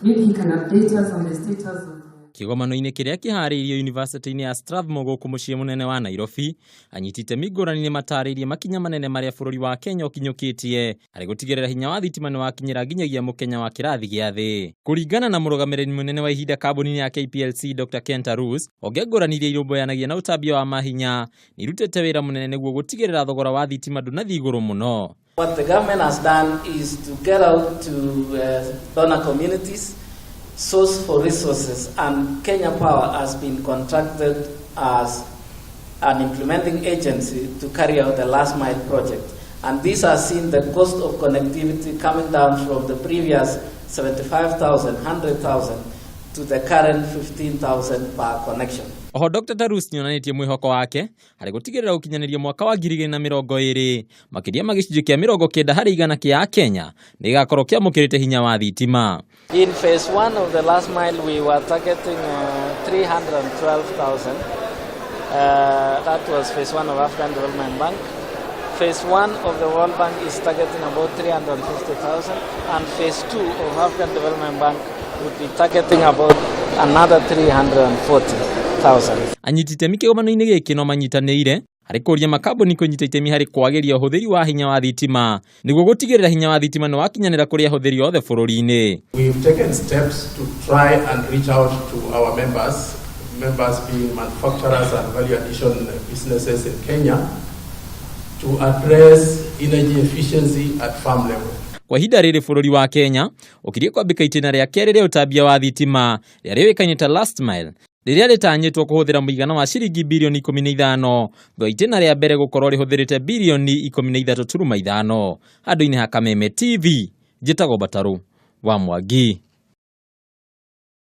Maybe he can update us on the status of Kĩgomano-inĩ kĩrĩa kĩharĩirio yunivasĩtĩ-inĩ ya Strathmore gũkũ mũciĩ mũnene wa Nairobi, anyiti itemi ngũrani nĩ matarĩirie makinya manene marĩa bũrũri wa Kenya ũkinyũkĩtie harĩ gũtigĩrĩra hinya wa thitima nĩ wakinyĩra nginyagia mũkenya wa kĩrathi gĩa thĩ. Kũringana na mũrũgamĩrĩri mũnene wa ihinda kambuni-inĩ ya KPLC Dr. Ken Tarus, honge ngũrani iria irũmbũyanagia na ũtambia wa mahinya nĩ irutĩte wĩra mũnene nĩguo gũtigĩrĩra thogora wa thitima ndũnathiĩ igũrũ mũno. What the government has done is to get out to donor communities, source for resources, and Kenya Power has been contracted as an implementing agency to carry out the last mile project. And this has seen the cost of connectivity coming down from the previous 75,000, 100,000 to the current 15,000 per connection. Oho Dr. Tarus nĩonanĩtie mwĩhoko wake harĩ gũtigĩrĩra gũkinyanĩria mwaka wa 2020 makĩria ma gĩcunjĩ kĩa 90% kĩa Akenya nĩ gĩgakorwo kĩamũkĩrĩte hinya wa thitima. In phase one of the last mile, we were targeting 312,000. That was phase one of African Development Bank. Phase one of the World Bank is targeting about 350,000, and phase two of African Development Bank would be targeting about another 340,000. Anyiti itemi kĩgomano-inĩ gĩkĩ no manyitanĩire harĩ kũria makambuni kũnyita itemi harĩ kwagĩria ũhũthĩri wa hinya wa thitima nĩguo gũtigĩrĩra hinya wa thitima nĩ wakinyanĩra kũrĩ ahũthĩri othe bũrũri-inĩ. We've taken steps to try and reach out to our members, members being manufacturers and value addition businesses in Kenya, to address energy efficiency at farm level. Kwa ihinda rĩrĩ bũrũri wa Kenya ũkirie kwambĩka itĩna rĩa kerĩ rĩa ũtambia wa thitima rĩrĩa rĩũĩkaine ta last mile, rĩrĩa rĩtanyĩtwo kũhũthĩra mũigana wa ciringi birioni 15 thutha itĩna rĩa mbere gũkorwo rĩhũthĩrĩte birioni 13.5. Handũ-inĩ ha Kameme TV, njĩtagwo Batarũ wa Mwangi.